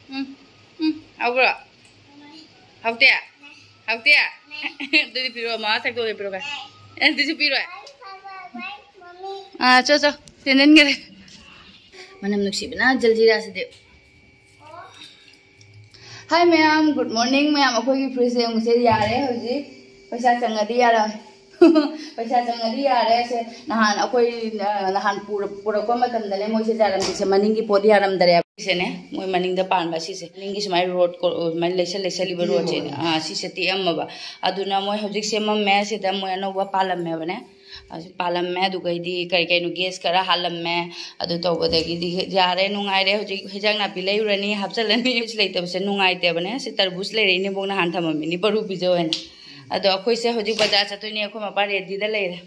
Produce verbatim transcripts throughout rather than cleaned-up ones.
ꯎꯝ, ꯎꯝ, ꯍꯥꯎꯕ꯭ꯔꯣ? ꯍꯥꯎꯇꯦ? ꯍꯥꯎꯇꯦ? ꯑꯗꯨꯗꯤ ꯄꯤꯔꯛꯑꯣ, ꯃꯥ ꯊꯛꯇꯣꯛꯑꯒ ꯄꯤꯔꯛꯑꯣ꯫ ꯑꯦ, ꯑꯗꯨꯁꯨ ꯄꯤꯔꯣꯏ? ꯑꯥ, ꯆꯣ, ꯆꯣ, ꯆꯦꯟꯖꯟꯈꯔꯦ꯫ ꯃꯅꯝ ꯅꯨꯡꯁꯤꯕꯅ ꯖꯜꯖꯤꯔꯥꯁꯤꯗꯤ꯫ ꯍꯥꯏ ꯃꯌꯥꯝ, ꯒꯨꯗ ꯃꯣꯔꯅꯤꯡ ꯃꯌꯥꯝ꯫ ꯑꯩꯈꯣꯏꯒꯤ ꯐ꯭ꯔꯤꯖ ꯌꯦꯡꯕꯁꯦ ꯌꯥꯔꯦ ꯍꯧꯖꯤꯛ꯫ ꯄꯩꯁꯥ ꯆꯪꯉꯗꯤ ꯌꯥꯔꯦ꯫ ꯄꯩꯁꯥ ꯆꯪꯉꯗꯤ ꯌꯥꯔꯦ꯫ ꯁꯦ ꯅꯍꯥꯟ ꯑꯩꯈꯣꯏ, ꯑ, ꯅꯍꯥꯟ ꯄꯨꯔꯛ-, ꯄꯨꯔꯛꯄ ꯃꯇꯝꯗꯅꯦ, ꯃꯣꯏꯁꯦ ꯖꯥꯔꯝꯗꯤꯁꯦ ꯃꯅꯤꯡꯒꯤ ꯄꯣꯠ ꯌꯥꯔꯝꯗꯔꯦ꯫ ꯁꯤꯁꯦꯅꯦ, ꯃꯣꯏ ꯃꯅꯤꯡꯗ ꯄꯥꯟꯕ ꯁꯤꯁꯦ, ꯃꯅꯤꯡꯒꯤ ꯁꯨꯃꯥꯏꯅ ꯔꯣꯗ ꯀꯣ-, ꯁꯨꯃꯥꯏꯅ ꯂꯩꯁꯜ ꯂꯩꯁꯜꯂꯤꯕ ꯔꯣꯗꯁꯦ, ꯇꯦꯛꯑꯝꯃꯕ꯫ ꯑꯥ, ꯁꯤꯁꯦ ꯇꯦꯛꯑꯝꯃꯕ꯫ ꯑꯗꯨꯅ ꯃꯣꯏ ꯍꯧꯖꯤꯛ ꯁꯦꯝꯃꯝꯃꯦ꯫ ꯁꯤꯗ ꯃꯣꯏ ꯑꯅꯧꯕ ꯄꯥꯜꯂꯝꯃꯦꯕꯅꯦ꯫ ꯑꯁꯤ ꯄꯥꯜꯂꯝꯃꯦ꯫ ꯑꯗꯨꯒꯩꯗꯤ ꯀꯔꯤ ꯀꯩꯅꯣ, ꯒꯦꯁ ꯈꯔ ꯍꯥꯜꯂꯝꯃꯦ꯫ ꯑꯗꯨ ꯇꯧꯕꯗꯒꯤꯗꯤ ꯌꯥꯔꯦ, ꯅꯨꯡꯉꯥꯏꯔꯦ꯫ ꯍꯧꯖꯤꯛ ꯍꯤꯟꯖꯥꯡ ꯅꯥꯄꯤ ꯂꯩꯔꯨꯔꯅꯤ, ꯍꯥꯞꯆꯜꯂꯅꯤ꯫ ꯁꯤ ꯂꯩꯇꯕꯁꯦ ꯅꯨꯡꯉꯥꯏꯇꯦꯕꯅꯦ꯫ ꯁꯤ ꯇꯔꯕꯨꯖ ꯂꯩꯔꯛꯏꯅꯦ, ꯏꯕꯣꯛ ꯅꯍꯥꯟ ꯊꯝꯃꯝꯃꯤꯅꯤ ꯕꯔꯨ ꯄꯤꯖꯧ ꯍꯥꯏꯅ꯫ ꯑꯗꯣ ꯑꯩꯈꯣꯏꯁꯦ ꯍꯧꯖꯤꯛ ꯕꯖꯥꯔ ꯆꯠꯇꯣꯏꯅꯦ꯫ ꯑꯩꯈꯣꯏ ꯃꯄꯥ ꯔꯦꯗꯤꯗ ꯂꯩꯔꯦ꯫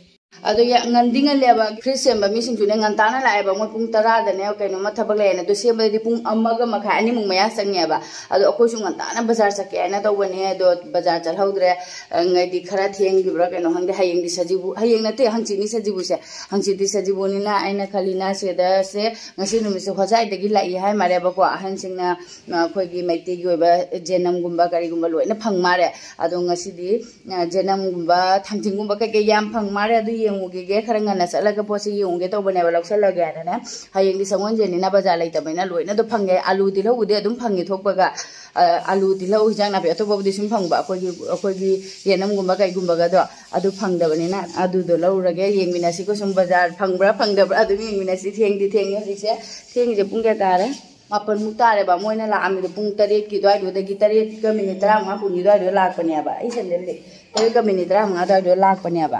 ꯑꯗꯣ ꯌꯥ-, ꯉꯟꯗꯤ ꯉꯜꯂꯦꯕ꯫ ꯐ꯭ꯔꯤꯖ ꯁꯦꯝꯕ ꯃꯤꯁꯤꯡꯁꯨꯅꯦ, ꯉꯟꯇꯥꯅ ꯂꯥꯛꯑꯦꯕ꯫ ꯃꯣꯏ ꯄꯨꯡ ꯇꯔꯥꯗꯅꯦ ꯀꯩꯅꯣꯝꯃ ꯊꯕꯛ ꯂꯩꯌꯦꯅ꯫ ꯑꯗꯨ ꯁꯦꯝꯕꯗꯗꯤ ꯄꯨꯡ ꯑꯃꯒ ꯃꯈꯥꯏ, ꯑꯅꯤꯃꯨꯛ ꯃꯌꯥ ꯆꯪꯉꯦꯕ꯫ ꯑꯗꯣ ꯑꯩꯈꯣꯏꯁꯨ ꯉꯟꯇꯥꯅ ꯕꯖꯥꯔ ꯆꯠꯀꯦ ꯍꯥꯏꯅ ꯇꯧꯕꯅꯦ꯫ ꯑꯗꯣ ꯕꯖꯥꯔ ꯆꯠꯍꯧꯗ꯭ꯔꯦ꯫ ꯑ, ꯉꯩꯗꯤ ꯈꯔ ꯊꯦꯡꯈꯤꯕ꯭ꯔꯥ ꯀꯩꯅꯣ ꯈꯪꯗꯦ꯫ ꯍꯌꯦꯡꯗꯤ ꯁꯖꯤꯕꯨ, ꯍꯌꯦꯡ ꯅꯠꯇꯦ, ꯍꯪꯆꯤꯠꯅꯤ ꯁꯖꯤꯕꯨꯁꯦ꯫ ꯍꯪꯆꯤꯠꯇꯤ ꯁꯖꯤꯕꯨꯅꯤꯅ ꯑꯩꯅ ꯈꯜꯂꯤꯅ ꯁꯤꯗꯁꯦ ꯉꯁꯤ ꯅꯨꯃꯤꯠꯁꯦ ꯍꯣꯖꯥꯏꯗꯒꯤ ꯂꯥꯛꯏ ꯍꯥꯏ ꯃꯥꯜꯂꯦꯕꯀꯣ꯫ ꯑꯍꯟꯁꯤꯡꯅ, ꯑ, ꯑꯩꯈꯣꯏꯒꯤ ꯃꯩꯇꯩꯒꯤ ꯑꯣꯏꯕ ꯖꯦꯅꯝꯒꯨꯝꯕ ꯀꯔꯤꯒꯨꯝꯕ ꯂꯣꯏꯅ ꯐꯪ ꯃꯥꯜꯂꯦ꯫ ꯑꯗꯣ ꯉꯁꯤꯗꯤ ꯑ, ꯖꯦꯅꯝꯒꯨꯝꯕ, ꯊꯥꯡꯖꯤꯡꯒꯨꯝꯕ ꯀꯩꯀꯩ ꯌꯥꯝ ꯐꯪ ꯃꯥꯜꯂꯦ꯫ ꯑꯗꯨ ꯌꯦꯡꯉꯨꯈꯤꯒꯦ, ꯈꯔ ꯉꯟꯅ ꯆꯠꯂꯒ ꯄꯣꯠꯁꯦ ꯌꯦꯡꯉꯨꯒꯦ ꯇꯧꯕꯅꯦꯕ, ꯂꯧꯁꯜꯂꯒꯦ ꯍꯥꯏꯅꯅꯦ꯫ ꯍꯌꯦꯡꯗꯤ ꯁꯒꯣꯜꯁꯦꯟꯅꯤꯅ ꯕꯖꯥꯔ ꯂꯩꯇꯕꯅꯤꯅ ꯂꯣꯏꯅ ꯑꯗꯨꯝ ꯐꯪꯉꯦ꯫ ꯑꯂꯨ ꯇꯤꯜꯍꯧꯕꯨꯗꯤ ꯑꯗꯨꯝ ꯐꯪꯉꯦ ꯊꯣꯛꯄꯒ, ꯑ, ꯑꯂꯨ ꯇꯤꯜꯍꯧ ꯍꯤꯟꯖꯥꯡ ꯅꯥꯄꯤ ꯑꯇꯣꯞꯄꯕꯨꯗꯤ ꯁꯨꯝ ꯐꯪꯕ, ꯑꯩꯈꯣꯏꯒꯤ, ꯑꯩꯈꯣꯏꯒꯤ ꯌꯦꯅꯝꯒꯨꯝꯕ ꯀꯩꯒꯨꯝꯕꯒꯗꯣ ꯑꯗꯨ ꯐꯪꯗꯕꯅꯤꯅ ꯑꯗꯨꯗꯣ ꯂꯧꯔꯨꯔꯒꯦ꯫ ꯌꯦꯡꯃꯤꯟꯅꯁꯤꯀꯣ ꯁꯨꯝ ꯕꯖꯥꯔ ꯐꯪꯕ꯭ꯔꯥ ꯐꯪꯗꯕ꯭ꯔꯥ ꯑꯗꯨꯝ ꯌꯦꯡꯃꯤꯟꯅꯁꯤ꯫ ꯊꯦꯡꯗꯤ ꯊꯦꯡꯉꯦ ꯍꯧꯖꯤꯛꯁꯦ꯫ ꯊꯦꯡꯉꯤꯁꯦ ꯄꯨꯡ ꯀꯌꯥ ꯇꯥꯔꯦ? ꯃꯥꯄꯟꯃꯨꯛ ꯇꯥꯔꯦꯕ꯫ ꯃꯣꯏꯅ ꯂꯥꯛꯑꯝꯃꯤꯗꯣ ꯄꯨꯡ ꯇꯔꯦꯠꯀꯤ ꯑꯗꯨꯋꯥꯏꯗꯨꯗꯒꯤ, ꯇꯔꯦꯠꯀ ꯃꯤꯅꯤꯠ ꯇꯔꯥꯃꯉꯥ ꯀꯨꯟꯒꯤ ꯑꯗꯨꯋꯥꯏꯗꯨꯗ ꯂꯥꯛꯄꯅꯦꯕ꯫ ꯑꯩ ꯁꯟꯗꯦꯗꯤ ꯇꯔꯦꯠꯀ ꯃꯤꯅꯤꯠ ꯇꯔꯥꯃꯉꯥ ꯑꯗꯨꯋꯥꯏꯗꯨꯗ ꯂꯥꯛꯄꯅꯦꯕ꯫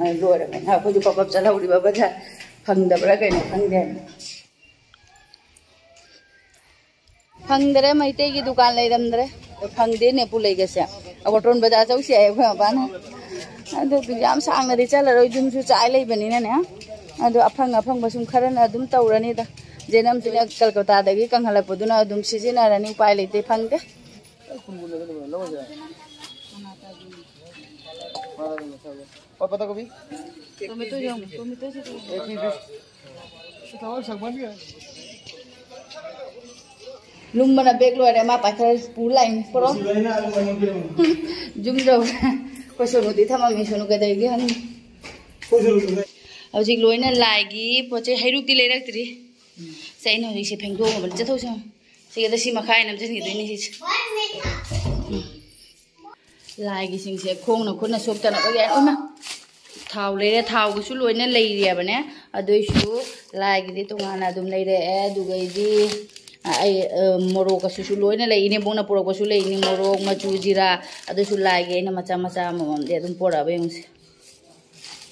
ꯑ, ꯂꯣꯏꯔꯕꯅꯤꯅ ꯑꯩꯈꯣꯏꯁꯨ ꯄꯞ ꯄꯞ ꯆꯠꯍꯧꯔꯤꯕ ꯕꯖꯥꯔ꯫ ꯐꯪꯗꯕ꯭ꯔꯥ ꯀꯩꯅꯣ ꯈꯪꯗꯦ꯫ ꯐꯪꯗ꯭ꯔꯦ, ꯃꯩꯇꯩꯒꯤ ꯗꯨꯀꯥꯟ ꯂꯩꯔꯝꯗ꯭ꯔꯦ꯫ ꯐꯪꯗꯦꯅꯦ ꯄꯨ ꯂꯩꯒꯁꯦ꯫ ꯑꯣꯇꯣꯟ ꯕꯖꯥꯔ ꯆꯧꯁꯤ ꯍꯥꯏ ꯑꯩꯈꯣꯏ ꯃꯄꯥꯅ꯫ ꯑꯗꯨ ꯌꯥꯝ ꯁꯥꯡꯅꯗꯤ ꯆꯠꯂꯔꯣꯏ, ꯌꯨꯝꯁꯨ ꯆꯥꯏ ꯂꯩꯕꯅꯤꯅꯅꯦ꯫ ꯑꯗꯣ ꯑꯐꯪ ꯑꯐꯪꯕ ꯁꯨꯝ ꯈꯔꯅ ꯑꯗꯨꯝ ꯇꯧꯔꯅꯤꯗ꯫ ꯖꯦꯅꯝꯁꯤꯅ ꯀꯜꯀꯇꯥꯗꯒꯤ ꯀꯪꯍꯜꯂꯛꯄꯗꯨꯅ ꯑꯗꯨꯝ ꯁꯤꯖꯤꯟꯅꯔꯅꯤ, ꯎꯄꯥꯏ ꯂꯩꯇꯦ, ꯐꯪꯗꯦ꯫ और पत्ता गोभी? टोमेटो जो, टोमेटो से तो एक पीस बीस। तो और सामान भी है। ꯂꯨꯝꯕꯅ ꯕꯦꯛ ꯂꯣꯏꯔꯦ, ꯃꯥ ꯄꯥꯏꯈꯠꯂ ꯄꯨ ꯂꯥꯛꯏꯅꯤ꯫ ꯄꯨꯔꯛꯑꯣ꯫ ꯁꯤ ꯂꯣꯏꯅ ꯑꯗꯨꯝ ꯑꯩꯉꯣꯟꯗ ꯄꯤꯔꯝꯃꯣ꯫ ꯌꯨꯝ ꯌꯧꯔꯦ꯫ ꯑꯩꯈꯣꯏ ꯁꯣꯅꯨꯗꯤ ꯊꯝꯃꯝꯃꯤ, ꯁꯣꯅꯨ ꯀꯩꯗꯧꯔꯤꯒꯦ ꯈꯪꯗꯦ꯫ ꯑꯩꯈꯣꯏ ꯁꯣꯅꯨꯗꯨꯅ ꯍꯧꯖꯤꯛ ꯂꯣꯏꯅ ꯂꯥꯏꯒꯤ ꯄꯣꯠ ꯆꯩ, ꯍꯩꯔꯨꯛꯇꯤ ꯂꯩꯔꯛꯇ꯭ꯔꯤ꯫ ꯁꯦ, ꯑꯩꯅ ꯍꯧꯖꯤꯛꯁꯦ ꯐꯦꯡꯗꯣꯛꯑꯝꯕꯅꯤ꯫ ꯆꯠꯊꯣꯛꯁꯤ꯫ ꯁꯤꯒꯗ ꯁꯤ ꯃꯈꯥ ꯍꯦꯟꯅ ꯅꯝꯁꯤꯟꯈꯤꯗꯣꯏꯅꯤ ꯁꯤꯁꯦ꯫ ꯎꯝ꯫ ꯂꯥꯏꯒꯤꯁꯤꯡꯁꯦ ꯈꯣꯡꯅ ꯈꯨꯠꯅ ꯁꯣꯛꯇꯅꯕꯒꯤ ꯑꯣꯏꯅ ꯊꯥꯎ ꯂꯩꯔꯦ, ꯊꯥꯎꯒꯤꯁꯨ ꯂꯣꯏꯅ ꯂꯩꯔꯦꯕꯅꯦ꯫ ꯑꯗꯨꯏꯁꯨ ꯂꯥꯏꯒꯤꯗꯤ ꯇꯣꯉꯥꯟꯅ ꯑꯗꯨꯝ ꯂꯩꯔꯛꯑꯦ꯫ ꯑꯗꯨꯒꯩꯗꯤ ꯑꯩ, ꯑ, ꯃꯣꯔꯣꯛ ꯑꯁꯤꯁꯨ ꯂꯣꯏꯅ ꯂꯩ, ꯏꯅꯦꯝꯕꯣꯛꯅ ꯄꯨꯔꯛꯄꯁꯨ ꯂꯩ, ꯏꯅꯦ ꯃꯣꯔꯣꯛ, ꯃꯆꯨ, ꯖꯤꯔꯥ, ꯑꯗꯨꯁꯨ ꯂꯥꯏꯒꯤ ꯑꯩꯅ ꯃꯆꯥ ꯃꯆꯥ ꯑꯃꯃꯝꯗꯤ ꯑꯗꯨꯝ ꯄꯨꯔꯛꯑꯕ ꯌꯦꯡꯉꯨꯁꯦ꯫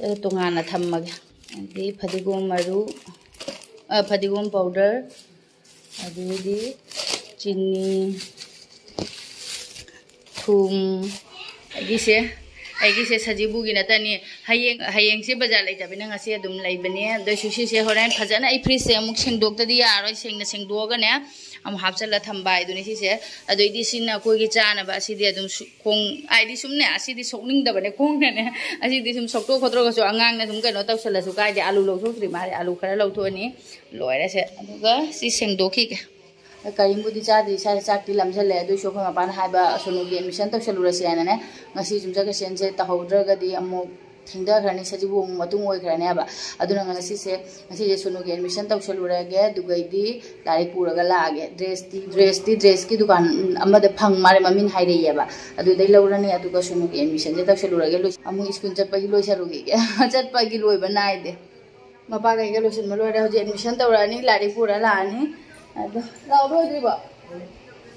ꯑꯗꯨ ꯇꯣꯉꯥꯟꯅ ꯊꯝꯃꯒꯦ꯫ ꯑꯗꯒꯤ ꯐꯗꯤꯒꯣꯝ ꯃꯔꯨ, ꯑ, ꯐꯗꯤꯒꯣꯝ ꯄꯥꯎꯗꯔ, ꯑꯗꯒꯤꯗꯤ ꯆꯤꯅꯤ, ꯊꯨꯝ, ꯑꯩꯒꯤꯁꯦ, ꯑꯩꯒꯤꯁꯦ ꯁꯖꯤꯕꯨꯒꯤ ꯅꯠꯇꯅꯤ꯫ ꯍꯌꯦꯡ, ꯍꯌꯦꯡꯁꯦ ꯕꯖꯥꯔ ꯂꯩꯇꯕꯅꯤꯅ ꯉꯁꯤ ꯑꯗꯨꯝ ꯂꯩꯕꯅꯦ꯫ ꯑꯗꯨꯏꯁꯨ ꯁꯤꯁꯦ ꯍꯣꯔꯦꯟ ꯐꯖꯅ ꯑꯩ ꯐ꯭ꯔꯤꯖꯁꯦ ꯑꯃꯨꯛ ꯁꯦꯡꯗꯣꯛꯇꯗꯤ ꯌꯥꯔꯣꯏ꯫ ꯁꯦꯡꯅ ꯁꯦꯡꯗꯣꯛꯑꯒꯅꯦ, ꯑꯃꯨꯛ ꯍꯥꯞꯆꯜꯂ ꯊꯝꯕ ꯍꯥꯏꯗꯨꯅꯤ ꯁꯤꯁꯦ꯫ ꯑꯗꯨꯏꯗꯤ ꯁꯤꯅ ꯑꯩꯈꯣꯏꯒꯤ ꯆꯥꯅꯕ꯫ ꯑꯁꯤꯗꯤ ꯑꯗꯨꯝ ꯁꯨ-, ꯈꯣꯡ, ꯍꯥꯏꯗꯤ ꯁꯨꯝꯅꯦ, ꯑꯁꯤꯗꯤ ꯁꯣꯛꯅꯤꯡꯗꯕꯅꯦ ꯈꯣꯡꯅꯅꯦ꯫ ꯑꯁꯤꯗꯤ ꯁꯨꯝ ꯁꯣꯛꯇꯣꯛ ꯈꯣꯠꯇꯣꯛꯑꯒꯁꯨ ꯑꯉꯥꯡꯅ ꯁꯨꯝ ꯀꯩꯅꯣ ꯇꯧꯁꯜꯂꯁꯨ ꯀꯥꯏꯗꯦ꯫ ꯑꯥꯂꯨ ꯂꯧꯊꯣꯛꯇ꯭ꯔꯤ ꯃꯥꯜꯂꯦ꯫ ꯑꯥꯂꯨ ꯈꯔ ꯂꯧꯊꯣꯛꯑꯅꯤ꯫ ꯂꯣꯏꯔꯦꯁꯦ꯫ ꯑꯗꯨꯒ ꯁꯤ ꯁꯦꯡꯗꯣꯛꯈꯤꯒꯦ꯫ ꯀꯔꯤꯝꯕꯨꯗꯤ ꯆꯥꯗ꯭ꯔꯤ, ꯏꯁꯥꯁꯦ ꯆꯥꯛꯇꯤ ꯂꯥꯝꯁꯜꯂꯦ꯫ ꯑꯗꯨꯏꯁꯨ ꯑꯩꯈꯣꯏ ꯃꯄꯥꯅ ꯍꯥꯏꯕ ꯁꯣꯅꯨꯒꯤ ꯑꯦꯗꯃꯤꯁꯟ ꯇꯧꯁꯜꯂꯨꯔꯁꯤ ꯍꯥꯏꯅꯅꯦ, ꯉꯁꯤ ꯌꯨꯝꯖꯀꯩꯁꯦꯟꯁꯦ ꯇꯧꯍꯧꯗ꯭ꯔꯒꯗꯤ ꯑꯃꯨꯛ ꯊꯦꯡꯊꯈ꯭ꯔꯅꯤ, ꯁꯖꯤꯕꯨ ꯑꯃꯨꯛ ꯃꯇꯨꯡ ꯑꯣꯏꯈ꯭ꯔꯅꯦꯕ꯫ ꯑꯗꯨꯅ ꯉꯁꯤꯁꯦ, ꯉꯁꯤꯁꯦ ꯁꯣꯅꯨꯒꯤ ꯑꯦꯗꯃꯤꯁꯟ ꯇꯧꯁꯜꯂꯨꯔꯒꯦ, ꯑꯗꯨꯒꯩꯗꯤ ꯂꯥꯏꯔꯤꯛ ꯄꯨꯔꯒ ꯂꯥꯛꯑꯒꯦ꯫ ꯗ꯭ꯔꯦꯁꯇꯤ, ꯗ꯭ꯔꯦꯁꯇꯤ, ꯗ꯭ꯔꯦꯁꯀꯤ ꯗꯨꯀꯥꯟ ꯑꯃꯗ ꯐꯪ ꯃꯥꯜꯂꯦ, ꯃꯃꯤꯡ ꯍꯥꯏꯔꯛꯑꯦꯕ꯫ ꯑꯗꯨꯗꯩ ꯂꯧꯔꯅꯤ, ꯑꯗꯨꯒ ꯁꯣꯅꯨꯒꯤ ꯑꯦꯗꯃꯤꯁꯟꯁꯦ ꯇꯧꯁꯜꯂꯨꯔꯒꯦ꯫ ꯂꯣꯏ-, ꯑꯃꯨꯛ ꯁ꯭ꯀꯨꯜ ꯆꯠꯄꯒꯤ ꯂꯣꯏꯁꯜꯂꯨꯈꯤꯒꯦ꯫ ꯆꯠꯄꯒꯤ ꯂꯣꯏꯕ ꯅꯥꯏꯗꯦ꯫ ꯃꯄꯥꯒ ꯑꯩꯒ ꯂꯣꯏꯁꯤꯟꯕ ꯂꯣꯏꯔꯦ꯫ ꯍꯧꯖꯤꯛ ꯑꯦꯗꯃꯤꯁꯟ ꯇꯧꯔꯛꯑꯅꯤ, ꯂꯥꯏꯔꯤꯛ ꯄꯨꯔ ꯂꯥꯛꯑꯅꯤ꯫ ꯑꯗꯣ ꯂꯥꯛꯑꯣ, ꯂꯣꯏꯗ꯭ꯔꯤꯕꯣ?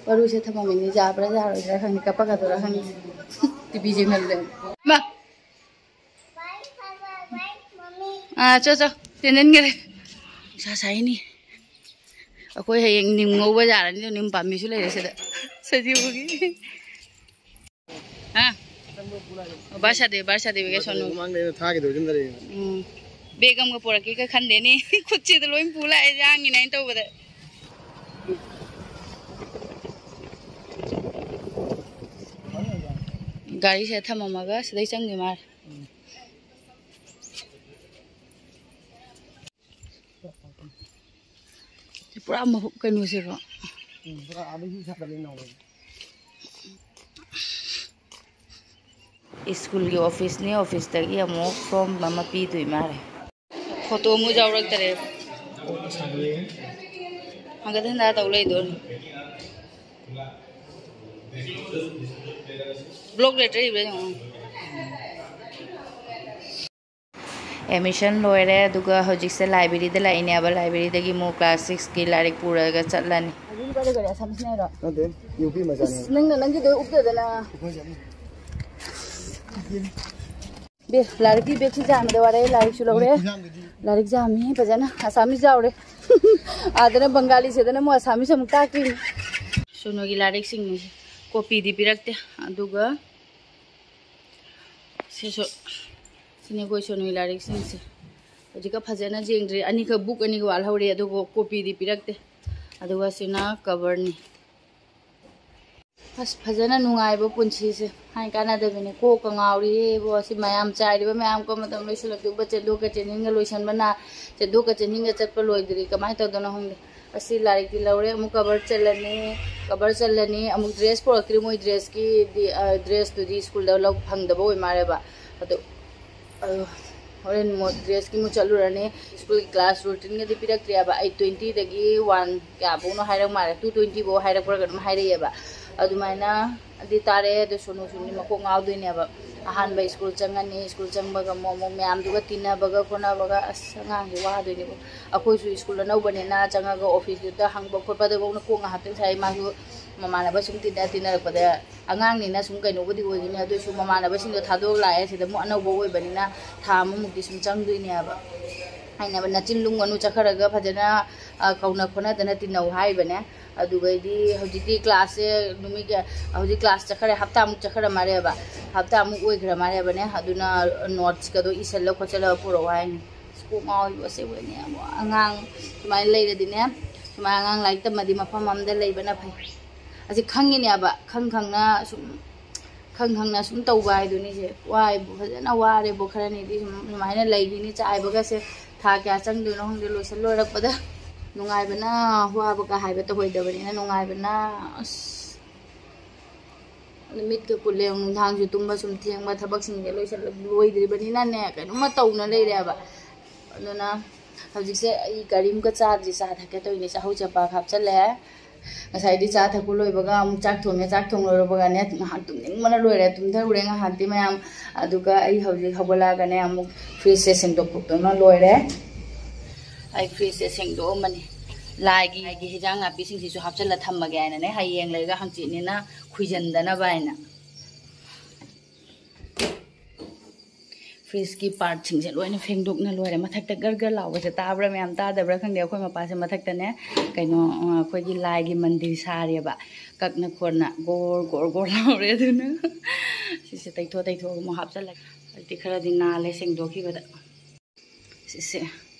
ꯃꯔꯨꯁꯦ ꯊꯝꯃꯝꯃꯤꯅꯤ, ꯌꯥꯕ꯭ꯔꯥ ꯌꯥꯔꯣꯏꯗ꯭ꯔꯥ ꯈꯪꯗꯦ, ꯀꯞꯄꯛꯀꯗꯣꯏꯔꯥ ꯈꯪꯗꯦ꯫ ꯇꯤꯚꯤ ꯌꯦꯡꯍꯜꯂꯦ꯫ ꯃꯥ꯫ ꯑꯥ, ꯆꯣ, ꯆꯣ, ꯆꯦꯟꯖꯟꯈꯔꯦ꯫ ꯅꯨꯡꯁꯥ ꯁꯥꯏꯅꯤ꯫ ꯑꯩꯈꯣꯏ ꯍꯌꯦꯡ ꯅꯤꯝ ꯉꯧꯕ ꯌꯥꯔꯅꯤ, ꯅꯤꯝ ꯄꯥꯝꯕꯤꯁꯨ ꯂꯩꯔꯦ ꯁꯤꯗ꯫ ꯁꯖꯤꯕꯨꯒꯤ꯫ ꯍꯥ? ꯕꯥꯔ ꯁꯥꯗꯦ, ꯕꯥꯔ ꯁꯥꯗꯦ, ꯕꯦꯒ ꯁꯣꯅꯨ꯫ ꯃꯃꯥꯡꯗ ꯑꯩꯅ ꯊꯥꯈꯤꯗꯕ ꯌꯨꯝꯗ ꯂꯩꯌꯦ꯫ ꯎꯝ꯫ ꯕꯦꯒ ꯑꯃꯒ ꯄꯨꯔꯛꯀꯦꯒ ꯈꯟꯗꯦꯅꯦ꯫ ꯈꯨꯠꯁꯤꯗ ꯂꯣꯏ ꯄꯨ ꯂꯥꯛꯑꯦ, ꯌꯥꯡꯉꯤꯅꯦ ꯑꯩꯅ ꯇꯧꯕꯗ꯫ ꯒꯥꯔꯤꯁꯦ ꯊꯝꯃꯝꯃꯒ ꯁꯤꯗꯩ ꯆꯪꯈꯤ ꯃꯥꯜꯂꯦ꯫ ꯁꯤ ꯄꯨꯔꯥ ꯃꯍꯨꯠ ꯀꯩꯅꯣꯁꯦꯀꯣ꯫ ꯁ꯭ꯀꯨꯜꯒꯤ ꯑꯣꯐꯤꯁꯅꯤ, ꯑꯣꯐꯤꯁꯇꯒꯤ ꯑꯃꯨꯛ ꯐꯣꯔꯝ ꯑꯃ ꯄꯤꯗꯣꯏ ꯃꯥꯜꯂꯦ꯫ ꯐꯣꯇꯣ ꯑꯃꯨꯛ ꯌꯥꯎꯔꯛꯇꯔꯦ꯫ ꯍꯪꯒꯠ ꯍꯟꯗ ꯇꯧ ꯂꯩꯗꯣꯏꯅꯤ꯫ ꯕ꯭ꯂꯣꯛ ꯂꯦꯇꯔ ꯏꯕ꯭ꯔꯥ ꯌꯦꯡꯉꯣ꯫ ꯑꯦꯗꯃꯤꯁꯟ ꯂꯣꯏꯔꯦ, ꯑꯗꯨꯒ ꯍꯧꯖꯤꯛꯁꯦ ꯂꯥꯏꯕ꯭ꯔꯦꯔꯤꯗ ꯂꯥꯛꯏꯅꯦꯕ꯫ ꯂꯥꯏꯕ꯭ꯔꯦꯔꯤꯗꯒꯤ ꯑꯃꯨꯛ ꯀ꯭ꯂꯥꯁ ꯁꯤꯛꯁꯀꯤ ꯂꯥꯏꯔꯤꯛ ꯄꯨꯔꯒ ꯆꯠꯂꯅꯤ꯫ ꯅꯠꯇꯦ, ꯌꯨ ꯄꯤ ꯃꯆꯥꯅꯦ꯫ ꯅꯪꯅ ꯅꯪꯒꯤꯗꯣ ꯎꯞꯇꯗꯅ꯫ ꯕꯦ, ꯂꯥꯏꯔꯤꯛꯀꯤ ꯕꯦꯒꯁꯤ ꯌꯥꯝꯕꯗ ꯋꯥꯔꯦ꯫ ꯂꯥꯏꯔꯤꯛꯁꯨ ꯂꯧꯔꯦ꯫ ꯂꯥꯏꯔꯤꯛ ꯌꯥꯝꯃꯤ ꯐꯖꯅ꯫ ꯑꯁꯥꯃꯤꯁ ꯌꯥꯎꯔꯦ꯫ ꯑꯥꯗꯅ ꯕꯪꯒꯥꯂꯤ, ꯁꯤꯗꯅ ꯑꯃꯨꯛ ꯑꯁꯥꯃꯤꯁ ꯑꯃꯨꯛ ꯇꯥꯛꯇꯣꯏꯅꯤ꯫ ꯁꯣꯅꯨꯒꯤ ꯂꯥꯏꯔꯤꯛꯁꯤꯡꯅꯤ꯫ ꯀꯣꯄꯤꯗꯤ ꯄꯤꯔꯛꯇꯦ꯫ ꯑꯗꯨꯒ ꯁꯤꯁꯨ, ꯁꯤꯅꯤ ꯑꯩꯈꯣꯏ ꯁꯣꯅꯨꯒꯤ ꯂꯥꯏꯔꯤꯛꯁꯤꯡꯁꯦ꯫ ꯍꯧꯖꯤꯛꯀ ꯐꯖꯅ ꯌꯦꯡꯗ꯭ꯔꯤ꯫ ꯑꯅꯤꯈꯛ, ꯕꯨꯛ ꯑꯅꯤꯒ ꯋꯥꯠꯍꯧꯔꯤ꯫ ꯑꯗꯨꯕꯨ ꯀꯣꯄꯤꯗꯤ ꯄꯤꯔꯛꯇꯦ꯫ ꯑꯗꯨꯒ ꯁꯤꯅ ꯀꯕꯔꯅꯤ꯫ ꯑꯁ, ꯐꯖꯅ ꯅꯨꯡꯉꯥꯏꯕ ꯄꯨꯟꯁꯤꯁꯦ ꯍꯥꯏ ꯀꯥꯟꯅꯗꯕꯤꯅꯦ꯫ ꯀꯣꯛꯀ ꯉꯥꯎꯔꯤꯌꯦꯕꯣ꯫ ꯑꯁꯤ ꯃꯌꯥꯝ ꯆꯥꯏꯔꯤꯕ ꯃꯌꯥꯝ ꯀꯣ ꯃꯇꯝ ꯂꯣꯏꯁꯤꯜꯂꯛꯇꯣꯏꯕ꯫ ꯆꯦꯟꯊꯣꯛꯀ ꯆꯦꯟꯁꯤꯟꯒ ꯂꯣꯏꯁꯤꯟꯕꯅ, ꯆꯦꯟꯊꯣꯛꯀ ꯆꯦꯟꯁꯤꯟꯒ ꯆꯠꯄ ꯂꯣꯏꯗ꯭ꯔꯤ꯫ ꯀꯃꯥꯏꯅ ꯇꯧꯗꯣꯏꯅꯣ ꯈꯪꯗꯦ꯫ ꯑꯁꯤ ꯂꯥꯏꯔꯤꯛꯇꯤ ꯂꯧꯔꯦ꯫ ꯑꯃꯨꯛ ꯀꯕꯔ ꯆꯜꯂꯅꯤ꯫ ꯀꯕꯔ ꯆꯜꯂꯅꯤ꯫ ꯑꯃꯨꯛ ꯗ꯭ꯔꯦꯁ ꯄꯨꯔꯛꯇ꯭ꯔꯤ꯫ ꯃꯣꯏ ꯗ꯭ꯔꯦꯁꯀꯤꯗꯤ, ꯑ, ꯗ꯭ꯔꯦꯁꯇꯨꯗꯤ ꯁ꯭ꯀꯨꯜꯗ ꯂꯧ ꯐꯪꯗꯕ ꯑꯣꯏ ꯃꯥꯜꯂꯦꯕ꯫ ꯑꯗꯨ ꯑ, ꯍꯣꯔꯦꯟ ꯃꯣ-, ꯗ꯭ꯔꯦꯁꯀꯤ ꯑꯃꯨꯛ ꯆꯠꯂꯨꯔꯅꯤ꯫ ꯁ꯭ꯀꯨꯜꯒꯤ ꯀ꯭ꯂꯥꯁ ꯔꯨꯇꯤꯟꯒꯗꯤ ꯄꯤꯔꯛꯇ꯭ꯔꯤꯑꯕ꯫ ꯑꯩꯠ ꯇ꯭ꯋꯦꯟꯇꯤꯗꯒꯤ ꯋꯥꯟ ꯀꯌꯥꯐꯧꯅꯣ ꯍꯥꯏꯔꯛ ꯃꯥꯜꯂꯦ꯫ ꯇꯨ ꯇ꯭ꯋꯦꯟꯇꯤꯐꯧ ꯍꯥꯏꯔꯛꯄ꯭ꯔꯥ ꯀꯩꯅꯣꯝ ꯍꯥꯏꯔꯛꯑꯦꯕ꯫ ꯑꯗꯨꯃꯥꯏꯅꯗꯤ ꯇꯥꯔꯦ꯫ ꯑꯗꯨ ꯁꯣꯅꯨ ꯁꯨꯝꯗꯤ ꯃꯀꯣꯛ ꯉꯥꯎꯗꯣꯏꯅꯦꯕ꯫ ꯑꯍꯥꯟꯕ ꯁ꯭ꯀꯨꯜ ꯆꯪꯉꯅꯤ꯫ ꯁ꯭ꯀꯨꯜ ꯆꯪꯕꯒ ꯑꯃꯨꯛ, ꯑꯃꯨꯛ ꯃꯌꯥꯝꯗꯨꯒ ꯇꯤꯟꯅꯕꯒ ꯈꯣꯠꯅꯕꯒ, ꯑꯁ, ꯑꯉꯥꯡꯁꯦ ꯋꯥꯗꯣꯏꯅꯦꯕ꯫ ꯑꯩꯈꯣꯏꯁꯨ ꯁ꯭ꯀꯨꯜ ꯑꯅꯧꯕꯅꯤꯅ ꯆꯪꯉꯒ ꯑꯣꯐꯤꯁꯇꯨꯗ ꯍꯪꯕ ꯈꯣꯠꯄꯗꯐꯧꯅ ꯀꯣꯛ ꯉꯥꯏꯍꯥꯛꯇꯪ ꯁꯥꯏ꯫ ꯃꯥꯁꯨ ꯃꯃꯥꯟꯅꯕ ꯁꯨꯝ ꯇꯤꯟꯅ ꯇꯤꯟꯅꯔꯛꯄꯗ, ꯑꯉꯥꯡꯅꯤꯅ ꯁꯨꯝ ꯀꯩꯅꯣꯕꯨꯗꯤ ꯑꯣꯏꯒꯅꯤ, ꯑꯗꯨꯏꯁꯨ ꯃꯃꯥꯟꯅꯕꯁꯤꯡꯗꯣ ꯊꯥꯗꯣꯛꯑ ꯂꯥꯛꯑꯦ꯫ ꯁꯤꯗ ꯑꯃꯨꯛ ꯑꯅꯧꯕ ꯑꯣꯏꯕꯅꯤꯅ ꯊꯥ ꯑꯃꯃꯨꯛꯇꯤ ꯁꯨꯝ ꯆꯪꯗꯣꯏꯅꯦꯕ꯫ ꯍꯥꯏꯅꯕ, "ꯅꯆꯤꯟ ꯂꯨꯝꯒꯅꯨ, ꯆꯠꯈ꯭ꯔꯒ ꯐꯖꯅ, ꯑ, ꯀꯧꯅ ꯈꯣꯠꯅꯗꯅ ꯇꯤꯟꯅꯧ" ꯍꯥꯏꯕꯅꯦ꯫ ꯑꯗꯨꯒꯩꯗꯤ ꯍꯧꯖꯤꯛꯇꯤ ꯀ꯭ꯂꯥꯁꯁꯦ ꯅꯨꯃꯤꯠ ꯀꯌꯥ, ꯍꯧꯖꯤꯛ ꯀ꯭ꯂꯥꯁ ꯆꯠꯈ꯭ꯔꯦ, ꯍꯞꯇꯥꯃꯨꯛ ꯆꯠꯈ꯭ꯔ ꯃꯥꯜꯂꯦꯕ, ꯍꯞꯇꯥꯃꯨꯛ ꯑꯣꯏꯈ꯭ꯔ ꯃꯥꯜꯂꯦꯕꯅꯦ꯫ ꯑꯗꯨꯅ ꯅꯣꯠꯁꯀꯗꯣ ꯏꯁꯜꯂ ꯈꯣꯠꯆꯜꯂꯒ ꯄꯨꯔꯛꯑꯣ ꯍꯥꯏꯅꯤ꯫ ꯑꯁ, ꯀꯣꯛ ꯉꯥꯎꯔꯤꯕ ꯑꯁꯦꯡꯕꯩꯅꯦ꯫ ꯑꯉꯥꯡ ꯁꯨꯃꯥꯏꯅ ꯂꯩꯔꯗꯤꯅꯦ, ꯁꯨꯃꯥꯏꯅ ꯑꯉꯥꯡ ꯂꯥꯏꯔꯤꯛ ꯇꯝꯃꯗꯤ ꯃꯐꯝ ꯑꯃꯗ ꯂꯩꯕꯅ ꯐꯩ꯫ ꯑꯁꯤ ꯈꯪꯉꯤꯅꯦꯕ, ꯈꯪ ꯈꯪꯅ ꯁꯨꯝ, ꯈꯪ ꯈꯪꯅ ꯁꯨꯝ ꯇꯧꯕ ꯍꯥꯏꯗꯨꯅꯤ꯫ ꯁꯦ ꯋꯥꯏꯕꯨ, ꯐꯖꯅ ꯋꯥꯔꯦꯕꯨ꯫ ꯈꯔꯅꯤꯗꯤ ꯁꯨꯝ ꯁꯨꯃꯥꯏꯅ ꯂꯩꯈꯤꯅꯤ꯫ ꯆꯥꯏꯕꯒꯁꯦ ꯊꯥ ꯀꯌꯥ ꯆꯪꯗꯣꯏꯅꯣ ꯈꯪꯗꯦ ꯂꯣꯏꯁꯤꯜ ꯂꯣꯏꯔꯛꯄꯗ꯫ ꯅꯨꯡꯉꯥꯏꯕꯅ ꯋꯥꯕꯒ ꯍꯥꯏꯕ ꯇꯧꯍꯣꯏꯗꯕꯅꯤꯅ ꯅꯨꯡꯉꯥꯏꯕꯅ ꯑꯁ ꯅꯨꯃꯤꯠꯀ ꯀꯨꯠꯂꯦ꯫ ꯅꯨꯡꯗꯥꯡꯁꯨ ꯇꯨꯝꯕ ꯁꯨꯝ ꯊꯦꯡꯕ, ꯊꯕꯛꯁꯤꯡꯁꯦ ꯂꯣꯏꯁꯜꯂ-, ꯂꯣꯏꯗ꯭ꯔꯤꯕꯅꯤꯅꯅꯦ, ꯀꯩꯅꯣꯝꯃ ꯇꯧꯅ ꯂꯩꯔꯦꯕ꯫ ꯑꯗꯨꯅ ꯍꯧꯖꯤꯛꯁꯦ ꯑꯩ ꯀꯔꯤꯝꯀ ꯆꯥꯗ꯭ꯔꯤ, ꯆꯥ ꯊꯛꯀꯦ ꯇꯧꯔꯤꯅꯦ꯫ ꯆꯥꯍꯧ ꯆꯦꯄꯥꯛ ꯍꯥꯞꯆꯜꯂꯦ꯫ ꯉꯁꯥꯏꯗꯤ ꯆꯥ ꯊꯛꯄ ꯂꯣꯏꯕꯒ ꯑꯃꯨꯛ ꯆꯥꯛ ꯊꯣꯡꯉꯦ, ꯆꯥꯛ ꯊꯣꯡ ꯂꯣꯏꯔꯕꯒꯅꯦ ꯉꯥꯏꯍꯥꯛ ꯇꯨꯝꯅꯤꯡꯕꯅ ꯂꯣꯏꯔꯦ, ꯇꯨꯝꯊꯔꯨꯔꯦ ꯉꯥꯏꯍꯥꯛꯇꯤ ꯃꯌꯥꯝ꯫ ꯑꯗꯨꯒ ꯑꯩ ꯍꯧꯖꯤꯛ ꯍꯧꯒꯠꯂꯛꯑꯒꯅꯦ ꯑꯃꯨꯛ ꯐ꯭ꯔꯤꯖꯁꯦ ꯁꯦꯡꯗꯣꯛ ꯈꯣꯠꯇꯣꯛꯅ ꯂꯣꯏꯔꯦ꯫ ꯑꯩ ꯐ꯭ꯔꯤꯖꯁꯦ ꯁꯦꯡꯗꯣꯛꯑꯝꯕꯅꯤ꯫ ꯂꯥꯏꯒꯤ, ꯂꯥꯏꯒꯤ ꯍꯤꯟꯖꯥꯡ ꯅꯥꯄꯤꯁꯤꯡꯁꯤꯁꯨ ꯍꯥꯞꯆꯜꯂ ꯊꯝꯃꯒꯦ ꯍꯥꯏꯅꯅꯦ, ꯍꯌꯦꯡ ꯂꯩꯔꯒ ꯍꯪꯆꯤꯠꯅꯤꯅ ꯈꯨꯏꯖꯟꯗꯅꯕ ꯍꯥꯏꯅ꯫ ꯐ꯭ꯔꯤꯖꯀꯤ ꯄꯥꯔꯠꯁꯤꯡꯁꯦ ꯂꯣꯏꯅ ꯐꯦꯡꯗꯣꯛꯅ ꯂꯣꯏꯔꯦ꯫ ꯃꯊꯛꯇ ꯒꯔ ꯒꯔ ꯂꯥꯎꯕꯁꯦ ꯇꯥꯕ꯭ꯔꯥ ꯃꯌꯥꯝ? ꯇꯥꯗꯕ꯭ꯔꯥ ꯈꯪꯗꯦ꯫ ꯑꯩꯈꯣꯏ ꯃꯄꯥꯁꯦ ꯃꯊꯛꯇꯅꯦ ꯀꯩꯅꯣ, ꯑ, ꯑꯩꯈꯣꯏꯒꯤ ꯂꯥꯏꯒꯤ ꯃꯟꯗꯤꯔ ꯁꯥꯔꯤꯑꯕ꯫ ꯀꯛꯅ ꯈꯣꯠꯅ ꯒꯣꯔ ꯒꯣꯔ ꯒꯣꯔ ꯂꯥꯎꯔꯦ꯫ ꯑꯗꯨꯅ ꯁꯤꯁꯦ ꯇꯩꯊꯣꯛ ꯇꯩꯊꯣꯛꯑꯒ ꯑꯃꯨꯛ ꯍꯥꯞꯆꯜꯂꯒꯦ꯫ ꯍꯧꯖꯤꯛꯇꯤ ꯈꯔꯗꯤ ꯅꯥꯜꯂꯦ ꯁꯦꯡꯗꯣꯛꯈꯤꯕꯗ꯫ ꯁꯤꯁꯦ,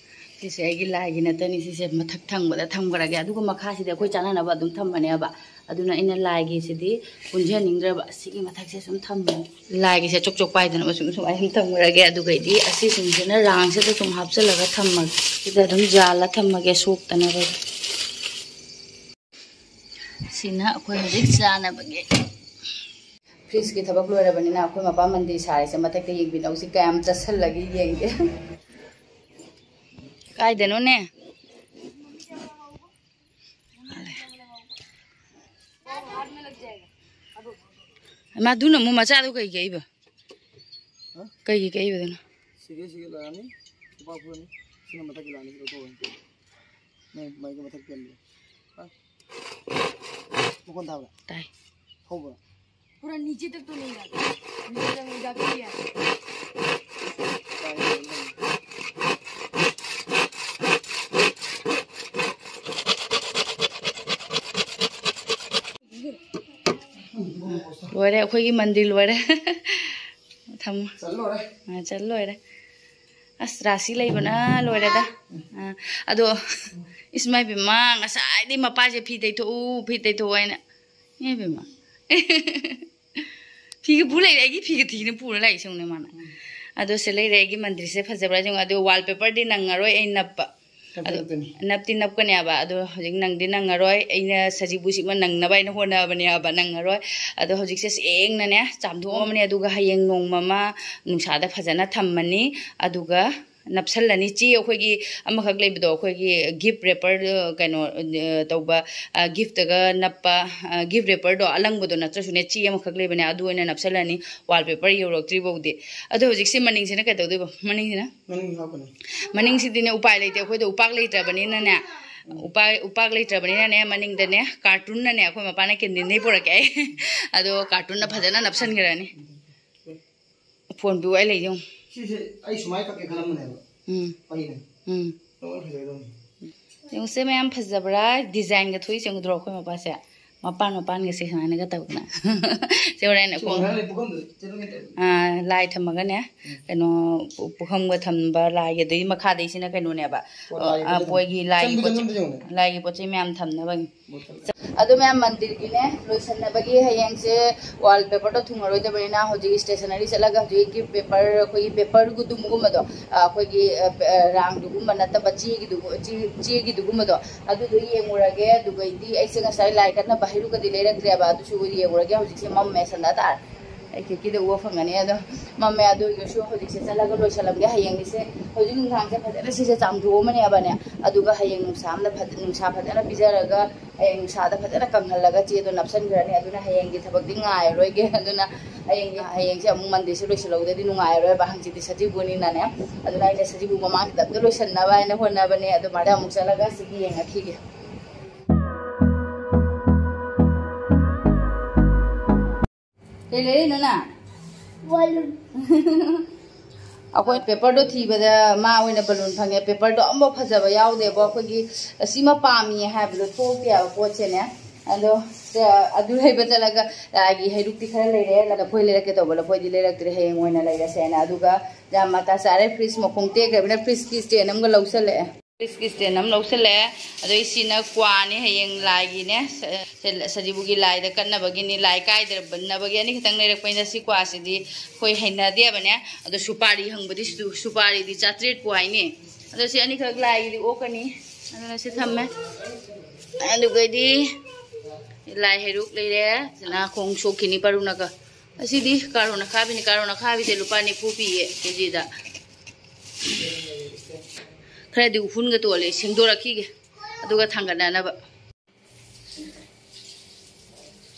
ꯁꯤꯁꯦ ꯑꯩꯒꯤ ꯂꯥꯏꯒꯤ ꯅꯠꯇꯅꯤ꯫ ꯁꯤꯁꯦ ꯃꯊꯛ ꯊꯪꯕꯗ ꯊꯝꯈ꯭ꯔꯒꯦ꯫ ꯑꯗꯨꯒ ꯃꯈꯥꯁꯤꯗꯤ ꯑꯩꯈꯣꯏ ꯆꯥꯅꯅꯕ ꯑꯗꯨꯝ ꯊꯝꯕꯅꯦꯕ꯫ ꯑꯗꯨꯅ ꯑꯩꯅ ꯂꯥꯏꯒꯤꯁꯤꯗꯤ ꯄꯨꯟꯁꯤꯍꯟꯅꯤꯡꯗ꯭ꯔꯕ꯫ ꯁꯤꯒꯤ ꯃꯊꯛꯁꯦ ꯁꯨꯝ ꯊꯝꯕꯅꯦ꯫ ꯂꯥꯏꯒꯤꯁꯦ ꯆꯣꯛ ꯆꯣꯛ ꯄꯥꯏꯗꯅꯕ ꯁꯨꯝ ꯁꯨꯃꯥꯏꯅ ꯁꯨꯝ ꯊꯝꯈ꯭ꯔꯒꯦ꯫ ꯑꯗꯨꯒꯩꯗꯤ ꯑꯁꯤꯁꯤꯡꯁꯤꯅ ꯔꯥꯡꯁꯤꯗ ꯁꯨꯝ ꯍꯥꯞꯆꯤꯜꯂꯒ ꯊꯝꯃꯒꯦ꯫ ꯁꯤꯗ ꯑꯗꯨꯝ ꯌꯥꯜꯂ ꯊꯝꯃꯒꯦ ꯁꯣꯛꯇꯅꯕ꯫ ꯁꯤꯅ ꯑꯩꯈꯣꯏ ꯍꯧꯖꯤꯛ ꯆꯥꯅꯕꯒꯤ꯫ ꯐ꯭ꯔꯤꯖꯀꯤ ꯊꯕꯛ ꯂꯣꯏꯔꯕꯅꯤꯅ ꯑꯩꯈꯣꯏ ꯃꯄꯥ ꯃꯟꯗꯤꯔ ꯁꯥꯔꯤꯁꯦ ꯃꯊꯛꯇ ꯌꯦꯡꯕꯤꯅꯧꯁꯤ ꯀꯌꯥꯝ ꯆꯠꯁꯜꯂꯒꯦ ꯌꯦꯡꯒꯦ꯫ ꯀꯥꯏꯗꯅꯣꯅꯦ? ꯃꯥꯗꯨꯅ ꯑꯃꯨꯛ ꯃꯆꯥꯗꯣ ꯀꯩ ꯀꯛꯏꯕ? ꯍꯥ? ꯀꯩꯒꯤ ꯀꯛꯏꯕꯗꯨꯅꯣ? ꯁꯤꯒꯦ, ꯁꯤꯒꯦ ꯂꯥꯛꯑꯅꯤ, ꯂꯨꯄꯥ ꯐꯨꯔꯅꯤ꯫ ꯁꯤꯅ ꯃꯊꯛꯀꯤ ꯂꯥꯛꯑꯅꯤ, ꯁꯤ ꯂꯧꯊꯣꯛꯑꯅꯤ꯫ ꯅꯪ ꯃꯥꯏꯛꯀꯤ ꯃꯊꯛ ꯄꯦꯟꯕꯗꯣ꯫ ꯍꯥ? ꯃꯈꯣꯟ ꯇꯥꯕ꯭ꯔꯥ? ꯇꯥꯏ꯫ ꯍꯧꯕ꯭ꯔꯥ? पूरा नीचे तक तो नहीं जाता, नीचे तक नहीं जाता ही है। ꯂꯣꯏꯔꯦ, ꯑꯩꯈꯣꯏꯒꯤ ꯃꯟꯗꯤꯔ ꯂꯣꯏꯔꯦ꯫ ꯊꯝꯃꯣ꯫ ꯆꯠꯂꯣꯏꯔꯦ꯫ ꯑ, ꯆꯠꯂꯣꯏꯔꯦ꯫ ꯑꯁ, ꯔꯥꯁꯤ ꯂꯩꯕꯅ ꯂꯣꯏꯔꯦꯗ꯫ ꯑ, ꯑꯗꯣ, ꯏꯁ, ꯏꯃꯥ ꯏꯕꯦꯝꯃ, ꯉꯁꯥꯏꯗꯤ ꯃꯄꯥꯁꯦ "ꯐꯤ ꯇꯩꯊꯣꯛꯎ, ꯐꯤ ꯇꯩꯊꯣꯛꯎ" ꯍꯥꯏꯅ꯫ ꯏꯃꯥ ꯏꯕꯦꯝꯃ꯫ ꯐꯤꯒ ꯄꯨ ꯂꯩꯔꯦ, ꯑꯩꯒꯤ ꯐꯤꯒ ꯊꯤꯅ ꯄꯨꯔ ꯂꯥꯛꯏꯁꯦ ꯌꯦꯡꯉꯨꯅꯦ ꯃꯥꯅ꯫ ꯑꯗꯣ ꯁꯤ ꯂꯩꯔꯦ ꯑꯩꯒꯤ ꯃꯟꯗꯤꯔꯁꯦ ꯐꯖꯕ꯭ꯔꯥ ꯌꯦꯡꯉꯣ꯫ ꯑꯗꯣ wallpaperꯗꯤ ꯅꯪꯉꯔꯣꯏ ꯑꯩ ꯅꯞꯄ꯫ ꯅꯞꯇꯤ ꯅꯞꯀꯅꯦꯕ, ꯑꯗꯣ ꯍꯧꯖꯤꯛ ꯅꯪꯗꯤ ꯅꯪꯉꯔꯣꯏ꯫ ꯑꯩꯅ ꯁꯖꯤꯕꯨꯁꯤꯃ ꯅꯪꯅꯕ ꯍꯥꯏꯅ ꯍꯣꯠꯅꯕꯅꯦꯕ, ꯅꯪꯉꯔꯣꯏ꯫ ꯑꯗꯣ ꯍꯧꯖꯤꯛꯁꯦ ꯁꯦꯡꯅꯅꯦ ꯆꯥꯝꯊꯣꯛꯑꯝꯃꯅꯤ, ꯑꯗꯨꯒ ꯍꯌꯦꯡ ꯅꯣꯡꯃ ꯑꯃ ꯅꯨꯡꯁꯥꯗ ꯐꯖꯅ ꯊꯝꯃꯅꯤ, ꯑꯗꯨꯒ ꯅꯞꯁꯜꯂꯅꯤ꯫ ꯆꯦ ꯑꯩꯈꯣꯏꯒꯤ ꯑꯃꯈꯛ ꯂꯩꯕꯗꯣ, ꯑꯩꯈꯣꯏꯒꯤ ꯒꯤꯐ ꯔꯦꯄꯔ, ꯀꯩꯅꯣ, ꯑ, ꯇꯧꯕ, ꯑ, ꯒꯤꯐꯇꯒ ꯅꯞꯄ, ꯑ, ꯒꯤꯐ ꯔꯦꯄꯔꯗꯣ ꯑꯂꯪꯕꯗꯣ ꯅꯠꯇ꯭ꯔꯁꯨꯅꯦ, ꯆꯦ ꯑꯃꯈꯛ ꯂꯩꯕꯅꯦ, ꯑꯗꯨ ꯑꯣꯏꯅ ꯅꯞꯁꯜꯂꯅꯤ, ꯋꯥꯜ ꯄꯦꯄꯔ ꯌꯧꯔꯛꯇ꯭ꯔꯤ ꯐꯥꯎꯗꯤ꯫ ꯑꯗꯣ ꯍꯧꯖꯤꯛꯁꯦ ꯃꯅꯤꯡꯁꯤꯅ ꯀꯩꯗꯧꯗꯣꯏꯕ? ꯃꯅꯤꯡꯁꯤꯅ? ꯃꯅꯤꯡ ꯍꯥꯞꯀꯅꯤ꯫ ꯃꯅꯤꯡꯁꯤꯗꯤꯅꯦ, ꯎꯄꯥꯏ ꯂꯩꯇꯦ, ꯑꯩꯈꯣꯏꯗ ꯎꯄꯥꯛ ꯂꯩꯇ꯭ꯔꯕꯅꯤꯅꯅꯦ, ꯎꯄꯥꯛ, ꯎꯄꯥꯛ ꯂꯩꯇ꯭ꯔꯕꯅꯤꯅꯅꯦ, ꯃꯅꯤꯡꯗꯅꯦ ꯀꯥꯔꯇꯨꯟꯅꯅꯦ, ꯑꯩꯈꯣꯏ ꯃꯄꯥꯅ ꯀꯦꯟꯇꯤꯟꯗꯩ ꯄꯨꯔꯛꯀꯦ ꯑꯩ꯫ ꯑꯗꯣ ꯀꯥꯔꯇꯨꯟꯅ ꯐꯖꯅ ꯅꯞꯁꯟꯈ꯭ꯔꯅꯤ꯫ ꯐꯣꯟ ꯄꯤꯌꯨ, ꯑꯩ ꯂꯩ ꯌꯦꯡꯉꯨ꯫ ꯁꯤꯁꯦ ꯑꯩ ꯁꯨꯃꯥꯏꯅ ꯀꯛꯀꯦ ꯈꯜꯂꯝꯕꯅꯦꯕ꯫ ꯎꯝ꯫ ꯑꯩꯅ꯫ ꯎꯝ꯫ ꯂꯣꯏ ꯐꯖꯒꯗꯧꯅꯤ꯫ ꯌꯦꯡꯉꯨꯁꯦ ꯃꯌꯥꯝ, ꯐꯖꯕ꯭ꯔꯥ? ꯗꯤꯖꯥꯏꯟꯒ ꯊꯣꯛꯏꯁꯦ ꯌꯦꯡꯉꯨꯗ꯭ꯔꯣ ꯑꯩꯈꯣꯏ ꯃꯄꯥꯁꯦ? ꯃꯄꯥꯟ ꯃꯄꯥꯟꯒꯁꯦ ꯁꯨꯃꯥꯏꯅꯒ ꯇꯧꯗꯅ꯫ ꯁꯦ ꯍꯣꯔꯦꯟ ꯁꯤ ꯑꯩꯈꯣꯏ ꯋꯥꯡꯈꯠꯂ ꯂꯩ, ꯄꯨꯈꯝꯗꯨ ꯆꯠꯂꯨꯒꯦ ꯇꯧꯔꯤ꯫ ꯑꯥ, ꯂꯥꯏ ꯊꯝꯃꯒꯅꯦ, ꯎꯝ꯫ ꯀꯩꯅꯣ, ꯄꯨ-, ꯄꯨꯈꯝꯒ ꯊꯝꯕ ꯂꯥꯏꯒꯤ, ꯑꯗꯩ ꯃꯈꯥꯗꯩꯁꯤꯅ ꯀꯩꯅꯣꯅꯦꯕ꯫ ꯑꯣ, ꯂꯥꯏꯒꯤ ꯑꯥ, ꯄꯣꯠ ꯄꯣꯠꯒꯤ ꯂꯥꯏꯒꯤ ꯆꯟꯕꯗꯣ, ꯄꯣꯠ ꯆꯩ, ꯆꯟꯕꯗꯣ ꯌꯦꯡꯉꯨꯅꯦ꯫ ꯂꯥꯏꯒꯤ ꯄꯣꯠ ꯆꯩ ꯃꯌꯥꯝ ꯊꯝꯅꯕꯒꯤ꯫ ꯕꯣꯇꯜ꯫ ꯑꯗꯣ ꯃꯌꯥꯝ ꯃꯟꯗꯤꯔꯒꯤꯅꯦ, ꯂꯣꯏꯁꯟꯅꯕꯒꯤ ꯍꯌꯦꯡꯁꯦ ꯋꯥꯜ ꯄꯦꯄꯔꯗꯣ ꯊꯨꯡꯉꯔꯣꯏꯗꯕꯅꯤꯅ ꯍꯧꯖꯤꯛ ꯁ꯭ꯇꯦꯁꯟꯅꯔꯤ ꯆꯠꯂꯒ ꯍꯧꯖꯤꯛ ꯒꯤꯐ ꯄꯦꯄꯔ, ꯑꯩꯈꯣꯏꯒꯤ ꯄꯦꯄꯔ ꯒꯨꯗꯨꯝꯒꯨꯝꯕꯗꯣ, ꯑ, ꯑꯩꯈꯣꯏꯒꯤ, ꯑ, ꯄ-, ꯑ, ꯔꯥꯡꯗꯨꯒꯨꯝꯕ ꯅꯠꯇꯕ ꯆꯦꯒꯤꯗꯨꯒꯨ-, ꯆꯦ-, ꯆꯦꯒꯤꯗꯨꯒꯨꯝꯕꯗꯣ, ꯑꯗꯨꯗꯣ ꯌꯦꯡꯉꯨꯔꯒꯦ꯫ ꯑꯗꯨꯒꯩꯗꯤ ꯑꯩꯁꯦ ꯉꯁꯥꯏ ꯂꯥꯏ ꯀꯠꯅꯕ ꯍꯩꯔꯨꯛꯀꯗꯤ ꯂꯩꯔꯛꯇ꯭ꯔꯦꯕ, ꯑꯗꯨꯁꯨ ꯌꯦꯡꯉꯨꯔꯒꯦ꯫ ꯍꯧꯖꯤꯛꯁꯦ ꯃꯝꯃꯦ, ꯁꯟꯗꯥ ꯇꯥꯔꯦ꯫ ꯑꯩ ꯈꯤꯛꯀꯤꯗ ꯎꯕ ꯐꯪꯒꯅꯤ꯫ ꯑꯗꯣ ꯃꯝꯃꯦ, ꯑꯗꯨ ꯑꯣꯏꯔꯁꯨ ꯍꯧꯖꯤꯛꯁꯦ ꯆꯠꯂꯒ ꯂꯣꯏꯁꯜꯂꯝꯒꯦ꯫ ꯍꯌꯦꯡꯒꯤꯁꯦ, ꯍꯧꯖꯤꯛ ꯅꯨꯡꯗꯥꯡꯁꯦ ꯐꯖꯅ ꯁꯤꯁꯦ ꯆꯥꯝꯊꯣꯛꯑꯝꯃꯅꯦꯕꯅꯦ, ꯑꯗꯨꯒ ꯍꯌꯦꯡ ꯅꯨꯡꯁꯥ ꯑꯃꯅ ꯐꯖ-, ꯅꯨꯡꯁꯥ ꯐꯖꯅ ꯄꯤꯖꯔꯒ ꯍꯌꯦꯡ ꯅꯨꯡꯁꯥꯗ ꯐꯖꯅ ꯀꯪꯍꯜꯂꯒ ꯆꯦꯗꯣ ꯅꯞꯁꯟꯈ꯭ꯔꯅꯤ꯫ ꯑꯗꯨꯅ ꯍꯌꯦꯡꯒꯤ ꯊꯕꯛꯇꯤ ꯉꯥꯏꯔꯔꯣꯏꯒꯦ꯫ ꯑꯗꯨꯅ ꯍꯌꯦꯡꯒꯤ, ꯍꯌꯦꯡꯁꯦ ꯑꯃꯨꯛ ꯃꯟꯗꯦꯁꯦ ꯂꯣꯏꯁꯤꯜꯍꯧꯗ꯭ꯔꯗꯤ ꯅꯨꯡꯉꯥꯏꯔꯔꯣꯏꯕ, ꯍꯪꯆꯤꯠꯇꯤ ꯁꯖꯤꯕꯨꯅꯤꯅꯅꯦ꯫ ꯑꯗꯨꯅ ꯑꯩꯅ ꯁꯖꯤꯕꯨ ꯃꯃꯥꯡꯁꯤꯗ ꯑꯝꯇ ꯂꯣꯏꯁꯟꯅꯕ ꯍꯥꯏꯅ ꯍꯣꯠꯅꯕꯅꯦ꯫ ꯑꯗꯨꯃꯥꯏꯅ ꯑꯃꯨꯛ ꯆꯠꯂꯒ ꯁꯤꯒꯤ ꯌꯦꯡꯉꯛꯈꯤꯒꯦ꯫ ꯀꯩ ꯂꯩꯔꯛꯏꯅꯣ ꯅꯪ? ꯕꯂꯨꯟ꯫ ꯑꯩꯈꯣꯏ ꯄꯦꯄꯔꯗꯣ ꯊꯤꯕꯗ ꯃꯥ ꯑꯣꯏꯅ ꯕꯂꯨꯟ ꯐꯪꯉꯦ꯫ ꯄꯦꯄꯔꯗꯣ ꯑꯝꯐꯥꯎ ꯐꯖꯕ ꯌꯥꯎꯗꯦꯕꯣ꯫ ꯑꯩꯈꯣꯏꯒꯤ ꯑꯁꯤꯃ ꯄꯥꯝꯃꯤ ꯍꯥꯏꯕꯗꯣ ꯊꯣꯛꯇꯦꯕ ꯄꯣꯠꯁꯦꯅꯦ꯫ ꯑꯗꯣ, ꯑ, ꯑꯗꯨ ꯂꯩꯕ ꯆꯠꯂꯒ ꯂꯥꯏꯒꯤ ꯍꯩꯔꯨꯛꯇꯤ ꯈꯔ ꯂꯩꯔꯦ꯫ ꯂꯐꯣꯏ ꯂꯩꯔꯛꯀꯦ ꯇꯧꯕ, ꯂꯐꯣꯏꯗꯤ ꯂꯩꯔꯛꯇ꯭ꯔꯦ, ꯍꯌꯦꯡ ꯑꯣꯏꯅ ꯂꯩꯔꯁꯦꯅ꯫ ꯑꯗꯨꯒ ꯌꯥꯝ ꯃꯇꯥ ꯆꯥꯔꯦ, ꯐ꯭ꯔꯤꯖ ꯃꯈꯣꯡ ꯇꯦꯛꯈ꯭ꯔꯕꯅꯤꯅ ꯐ꯭ꯔꯤꯖꯀꯤ ꯁ꯭ꯇꯦꯟ ꯑꯃꯒ ꯂꯧꯁꯜꯂꯛꯑꯦ꯫ ꯐ꯭ꯔꯤꯖꯀꯤ ꯁ꯭ꯇꯦꯟ ꯑꯃ ꯂꯧꯁꯜꯂꯛꯑꯦ꯫ ꯑꯗꯣ ꯁꯤꯅ ꯀ꯭ꯋꯥꯅꯤ, ꯍꯌꯦꯡ ꯂꯥꯏꯒꯤꯅꯦ, ꯁ-, ꯁ-, ꯁꯖꯤꯕꯨꯒꯤ ꯂꯥꯏꯗ ꯀꯠꯅꯕꯒꯤꯅꯤ, ꯂꯥꯏ ꯀꯥꯏꯗꯅꯕꯒꯤ ꯑꯅꯤꯈꯛꯇꯪ ꯂꯩꯔꯛꯄꯅꯤꯅ ꯁꯤ ꯀ꯭ꯋꯥꯁꯤꯗꯤ ꯑꯩꯈꯣꯏ ꯍꯩꯅꯗꯦꯕꯅꯦ꯫ ꯑꯗꯣ ꯁꯨꯄꯥꯔꯤ ꯍꯪꯕꯗꯤ ꯁꯨ-, ꯁꯨꯄꯥꯔꯤꯗꯤ ꯆꯥꯇ꯭ꯔꯦꯠꯄꯨ ꯍꯥꯏꯅꯤ꯫ ꯑꯗꯣ ꯁꯤ ꯑꯅꯤꯈꯛ ꯂꯥꯏꯒꯤꯗꯤ ꯑꯣꯛꯀꯅꯤ꯫ ꯑꯗꯨꯅ ꯁꯤ ꯊꯝꯃꯦ꯫ ꯑꯗꯨꯒꯩꯗꯤ ꯂꯥꯏ ꯍꯩꯔꯨꯛ ꯂꯩꯔꯦ꯫ ꯁꯤꯅ ꯈꯣꯡ ꯁꯣꯛꯈꯤꯅꯤ ꯄꯔꯨꯅꯒ꯫ ꯑꯁꯤꯗꯤ ꯀꯥꯔꯣꯟ ꯑꯈꯥꯕꯤꯅꯤ꯫ ꯀꯥꯔꯣꯟ ꯑꯈꯥꯕꯤꯁꯦ ꯂꯨꯄꯥ ꯅꯤꯐꯨ ꯄꯤꯌꯦ ꯀꯦꯖꯤꯗ꯫ ꯈꯔꯗꯤ ꯎꯐꯨꯟꯒ ꯇꯣꯜꯂꯦ, ꯁꯦꯡꯗꯣꯔꯛꯈꯤꯒꯦ꯫ ꯑꯗꯨꯒ ꯊꯥꯡꯒꯠꯅꯅꯕ꯫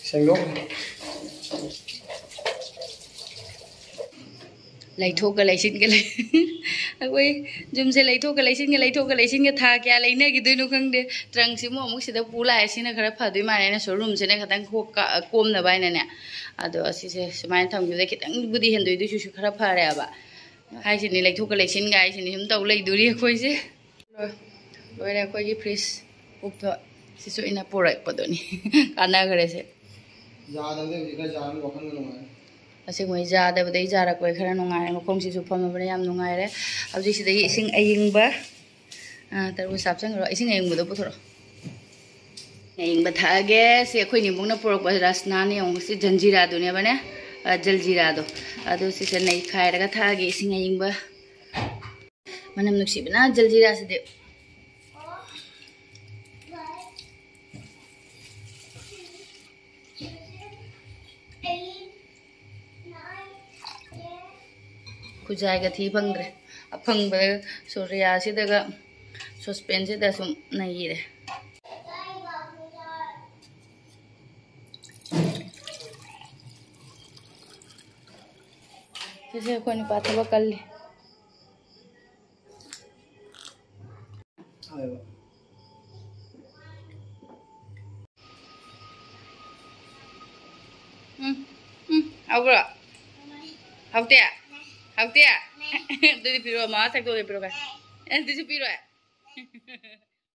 ꯁꯦꯡꯗꯣꯛ꯫ ꯂꯩꯊꯣꯛꯀ ꯂꯩꯁꯤꯟꯒ ꯂꯩ꯫ ꯑꯩꯈꯣꯏ ꯌꯨꯝꯁꯦ ꯂꯩꯊꯣꯛꯀ ꯂꯩꯁꯤꯟꯒ, ꯂꯩꯊꯣꯛꯀ ꯂꯩꯁꯤꯟꯒ ꯊꯥ ꯀꯌꯥ ꯂꯩꯅꯈꯤꯗꯣꯏꯅꯣ ꯈꯪꯗꯦ꯫ ꯇ꯭ꯔꯪꯁꯤꯃꯨꯛ ꯑꯃꯨꯛ ꯁꯤꯗ ꯄꯨ ꯂꯥꯛꯑꯦ꯫ ꯁꯤꯅ ꯈꯔ ꯐꯗꯣꯏ ꯃꯥꯜꯂꯦ, ꯑꯩꯅ ꯁꯣꯔꯨꯝꯁꯤꯅ ꯈꯤꯇꯪ ꯀꯣꯝꯅꯕ ꯍꯥꯏꯅꯅꯦ꯫ ꯑꯗꯣ ꯑꯁꯤꯁꯦ ꯁꯨꯃꯥꯏꯅ ꯊꯝꯈꯤꯕꯗ ꯈꯤꯇꯪꯕꯨꯗꯤ ꯍꯦꯟꯗꯣꯏ, ꯑꯗꯨꯏꯁꯨ ꯈꯔ ꯐꯔꯦꯕ꯫ ꯍꯥꯏꯁꯤꯅꯤ, ꯂꯩꯊꯣꯛꯀ ꯂꯩꯁꯤꯟꯒ ꯍꯥꯏꯁꯤꯅꯤ ꯁꯨꯝ ꯇꯧ ꯂꯩꯗꯣꯔꯤ ꯑꯩꯈꯣꯏꯁꯦ꯫ ꯂꯣꯏꯔꯦ ꯑꯩꯈꯣꯏꯒꯤ ꯐ꯭ꯔꯤꯖ ꯀꯨꯞꯇꯣ꯫ ꯁꯤꯁꯨ ꯑꯩꯅ ꯄꯨꯔꯛꯄꯗꯨꯅꯤ꯫ ꯀꯥꯟꯅꯈ꯭ꯔꯦꯁꯦ꯫ ꯌꯥꯗꯕꯗꯩ ꯍꯧꯖꯤꯛ ꯈꯔ ꯌꯥꯔꯝꯃꯤ, ꯋꯥꯈꯜꯒ ꯅꯨꯡꯉꯥꯏꯔꯦ꯫ ꯑꯁꯦꯡꯕꯩ ꯌꯥꯗꯕꯗꯩ ꯌꯥꯔꯛꯄꯩ ꯈꯔ ꯅꯨꯡꯉꯥꯏꯔꯦ꯫ ꯃꯈꯣꯡꯁꯤꯁꯨ ꯐꯝꯃꯕꯅꯤꯅ ꯌꯥꯝ ꯅꯨꯡꯉꯥꯏꯔꯦ꯫ ꯍꯧꯖꯤꯛ ꯁꯤꯗꯒꯤ ꯏꯁꯤꯡ ꯑꯌꯤꯡꯕ, ꯑꯥ, ꯇꯔꯕꯨꯖ ꯍꯥꯞꯆꯤꯟꯈ꯭ꯔꯣ꯫ ꯏꯁꯤꯡ ꯑꯌꯤꯡꯕꯗꯣ ꯄꯨꯊꯣꯔꯛꯑꯣ꯫ ꯑꯌꯤꯡꯕ ꯊꯛꯑꯒꯦ꯫ ꯁꯤ ꯑꯩꯈꯣꯏ ꯅꯦꯝꯕꯣꯛꯅ ꯄꯨꯔꯛꯄ ꯔꯁꯅꯥꯅꯦ꯫ ꯌꯦꯡꯉꯣ, ꯁꯤ ꯖꯟꯖꯤꯔꯥꯗꯨꯅꯦꯕꯅꯦ, ꯑ, ꯖꯜꯖꯤꯔꯥꯗꯣ꯫ ꯑꯗꯨ ꯁꯤꯁꯦ ꯅꯩꯈꯥꯏꯔꯒ ꯊꯛꯑꯒꯦ, ꯏꯁꯤꯡ ꯑꯌꯤꯡꯕ꯫ ꯃꯅꯝ ꯅꯨꯡꯁꯤꯕꯅ ꯖꯜꯖꯤꯔꯥꯁꯤꯗꯤ꯫ ꯈꯨꯖꯥꯏꯒ ꯊꯤ ꯐꯪꯗ꯭ꯔꯦ꯫ ꯑꯐꯪꯕ ꯁꯣꯔꯤꯌꯥꯁꯤꯗꯒ ꯁꯣꯁꯄꯦꯟꯁꯤꯗ ꯁꯨꯝ ꯅꯩꯔꯦ꯫ ꯁꯤꯁꯦ ꯑꯩꯈꯣꯏ ꯅꯨꯄꯥ ꯊꯕꯛ ꯀꯜꯂꯤ꯫ ꯍꯥꯏꯕ꯫ ꯎꯝ, ꯎꯝ, ꯍꯥꯎꯕ꯭ꯔꯣ? ꯍꯥꯎꯇꯦ? ꯍꯥꯎꯇꯦ? ꯑꯗꯨꯗꯤ ꯄꯤꯔꯛꯑꯣ, ꯃꯃꯥ ꯊꯛꯇꯣꯛꯑꯒꯦ ꯄꯤꯔꯛꯑꯣ꯫ ꯑꯦ, ꯑꯗꯨꯁꯨ ꯄꯤꯔꯣꯏ?